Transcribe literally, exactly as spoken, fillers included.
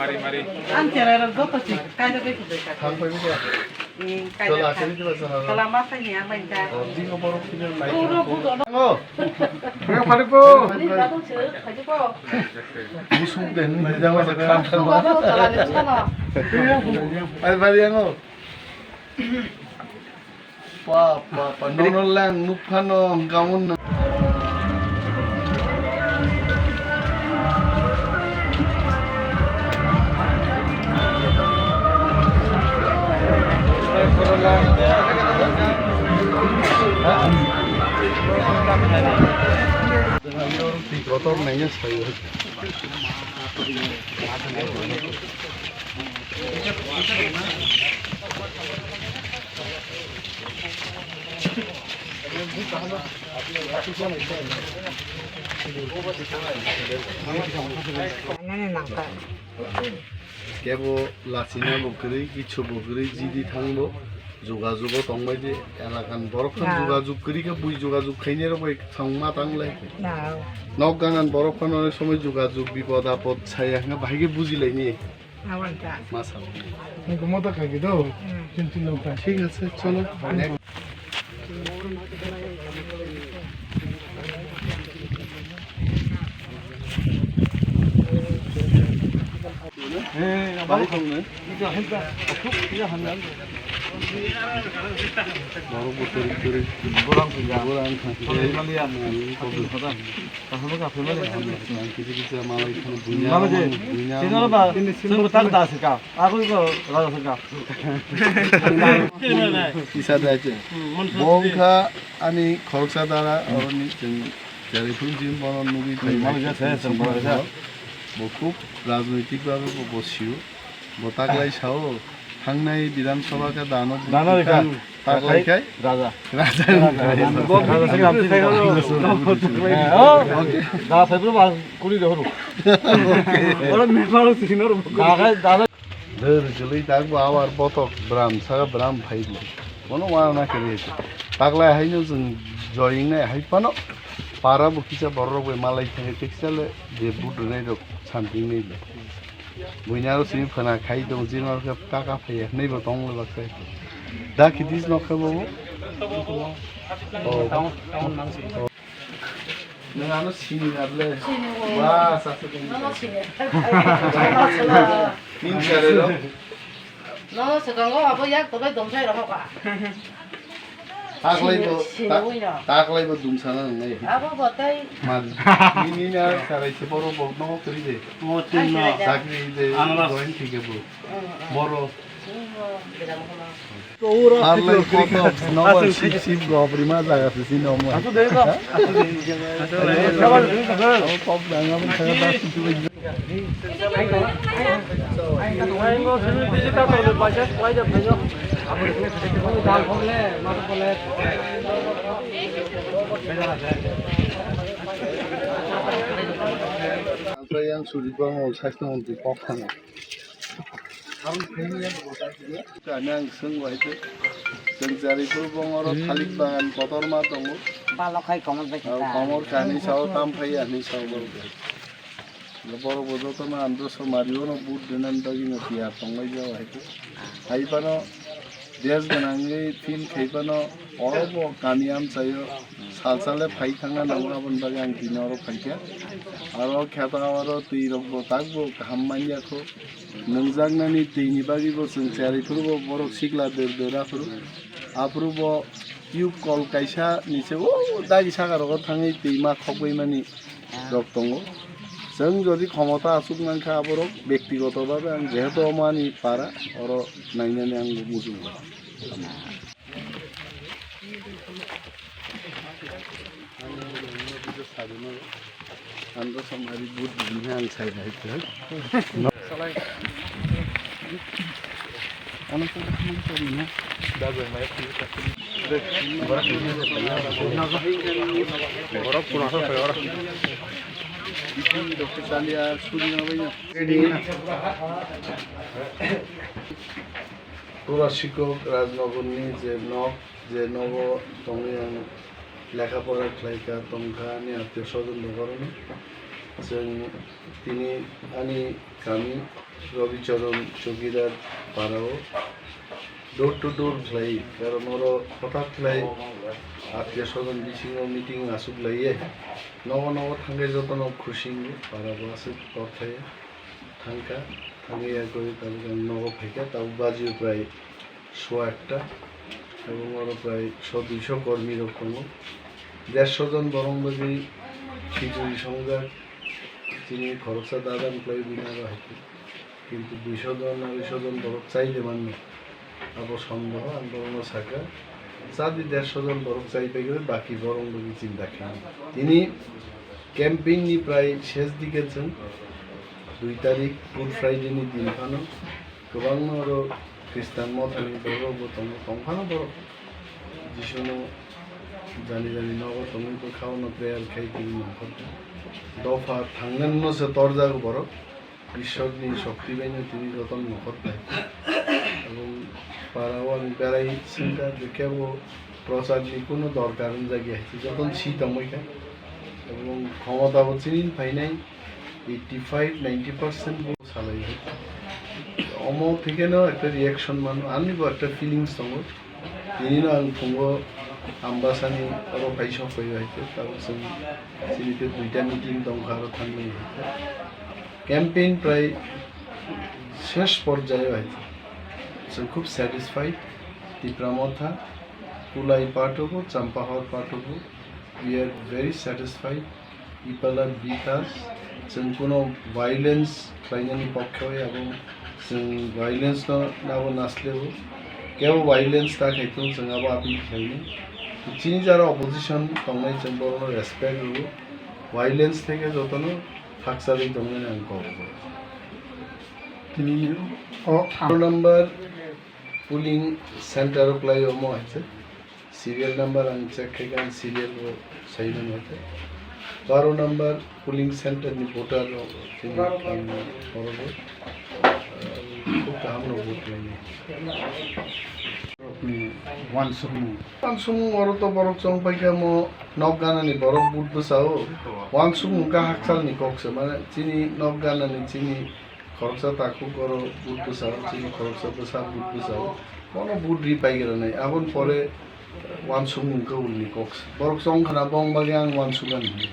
Mari, mari. Ang cherai rok joto si kaida bai kudai ka. Thang pai bida. Ni kaida. Chola ka. Chini chola chola. Chola ma sai ni amai ka. Oh, di ko borok kini nai. Uro budo no. Oh. Ni ka pari ko. Ni ka tu che, ka ko. Busuk den ni jama sa ka. Chola ni chola. Ai bari ango. Pa, pa, pa, nono lang, nukphano, hwnkha mun no. Kotor naiya sayo. Kebo lachina bo kwrwi, kichu bo kwrwi, jidi thangbo, jugajugo tongbai di, elakan borok khe jugajug kwrwi khe bui jugajug khainai rok bai thangma tanglai. Nok ganan borok phano onek somoi jugajug bipod apod saya hwnkhe bahai khe bujilaini. Awan ta. Ma sao. Nungkukma ta khaikhe do. Hmm. Tin tin nungkha. Thik ache, cholo. Bari thangno. Borok bo kwrwi kwrwi. Borang thangkhe. Borang thangkhe. Maliya. Kaham khe phai mali. Kisa kisa malai kheno buina. Mama je, buina. Sino ba, sino tak da sika. Aku ko raja sika. Kisa da je. Bongkha ani khoroksa dara oroni chwng jari phun jim bono nugwi phai. Mama je, saya sembara ja. Bo khub rajnoitik babe bo bosio. Bo taklai sao, thangnai Bidhan Sabha khe dano Dano rikha. Taklai khai? Raja. Raja. Raja. Raja. Raja. Okay. Da sai bro ba kuri de horu. Ora me paro sino ro. Da khai, da khai. Dher juli tak bo awar botok bram sa bram phai di. Bono wana kiri. Taklai haino jwng joying nai hai pano. Para bo kisa borok bai malai thangwi kisa le je but rwnai rok samping nai le. Buini aro simi phwna khai tong, jin aro khe kaka phaiya, hwnwi bo tong le baksa. Da khitis nok khe bo. Oh. Nwng ano sini na ble. Sini o. Ba, sa se tong. Nono sini. Tin sare lo. Nono swkango abo yak tobai domsai rohok a. Taklai bo, sini, ta-, sini wino. Taklai bo dumsana nang nai. Abo bo tai. Ma, nini na sarai se boro bo no kri de. O tin no. Chakri de, ano ba. Join thike bo. Mm, mm. Boro. Mm, oh, biram kono. Arlai koto, nobar sip sip go, prima jaga se sini omo. Asu de ba. Asu de. Asu de. Abo pop danga mo thaga da. Yang suri bang, sasno mantri kok thang. Kani ang swng bai se. Chwng chari phuru bongoro thalik bagan kotorma tongo. Balok hai komor bai khe ta. Komor kani sao tam phai ani sao borok. Borok bo jotono andro somari ono but denan bagwi no tiyar tongbai jao hai khe. Hai phano des gwnangwi phin khai phano oro bo kami amchaio sal sale phai thangna nango, aboni bagwi ang tini oro phaikha. Aro kheto aro twi rok bo tak bo kaham manya kho. Nwngjaknani twini bagwi bo chwng cherwi phuru bo borok sikla der der aphuru. Aphuru bo tube kol kaisa ni se o dagi saka rogo thangwi twi ma khokbai mani rok tongo. Chwng jodi khomota achuk nangkha aborok bektigoto babe ang jehetu omo ani para oro nainani ang bo muchungo. Ang no video sadi no. Ang no samari good din ang sai hai ko. Ano sa kami sa din na. Borok kuna sa kaya ora. Itin doktor Chalia suri na bai na. Pura sikok Rajnagarni je nok, je nogo tongwi ang lekha pora khlaikha, tongkha, ani atio swajon rok orono. Chwng tini ani kami Rabicharan Chowkidar parao door to door khlai, karon oro hothat khlai atya swajon bisingo meeting aswk laiye, nogo nogo thangwi jotono khusi wngo, parabo aswk torthai thangkha, thangwi yakwi tabuk ang nogo phaikha, tabuk bajio prai sowa ekta, ebong oro prai so duiso kormi rok tongo, dersho jon borok bagwi khichuri songjak, chini khoroksa dadan khlai bini aro hai khe. Kintu duiso jon, aroiso jon borok chai de manno. Abo sondeho, ang borokno sakha, chadi dersho jon borok chai paikhe, baki borok bagwi chinta khainai. Tini campaign ni prai ses dike chwng, dui tarik Good Friday ni din phano kwbangma oro Christian mothani borok bo tongo, tongphano borok Jisuno jani jani nogo tongwi bwkhao no prayer khai tini nongkhorkha. Dopha thangnani no se torjago borok. Ishwarni shokti bai no tini jotono nongkhor pai. Ebong para o ang berai singkha, je kebo prochar ni kuno dorkar wngjak ya, jotono si tongbai kha. Ebong khomota bo chini phainai eighty five ninety percent bo salai hai. Omo thikeno ekta reaction mano, ani bo ekta feelings tongo. Tinino ang phungo Ambasani oro phai sok phai hai khe, tabuk chwng chini khe duita meeting tongkha, aro thangwi hai khe. Campaign prai ses porjayo hai khe. Chwng khub satisfied. Tipra Motha, Kulai part o bo, Champahor part o bo, we are very satisfied. Ipala Bikas, chwng kuno violence khlainani pokhe abo chwng violence no nabo nasleo. Kebo violence ta khai thung, chwng abo appeal khlainai. Chini jara opposition tongnai, chwng borokno respect rwo. Violence theke jotono hakchalwi tongnani ang kok. Tini o number polling center o khlai omo hai se. Serial number ang check khai kha, ang serial bo sai mano khe. Baro number polling center ni voter rok tini ang oro bo, ah, khub kaham no vote lainai. Ni wansukmung. Wansukmung oro to borok chong pai kha mo nok gana ni borok vote bwsa o. Wansukmung kha hakchal ni kok se, mane chini nok gana ni chini khoroksa takhuk oro vote bwsa o, chini khoroksa bwsa vote bwsa o. Bono vote ri pai gra nai. Aboni pore wansukmung khe ulni kok se. Borok chong khna bong bagwi ang wansukani hinwi.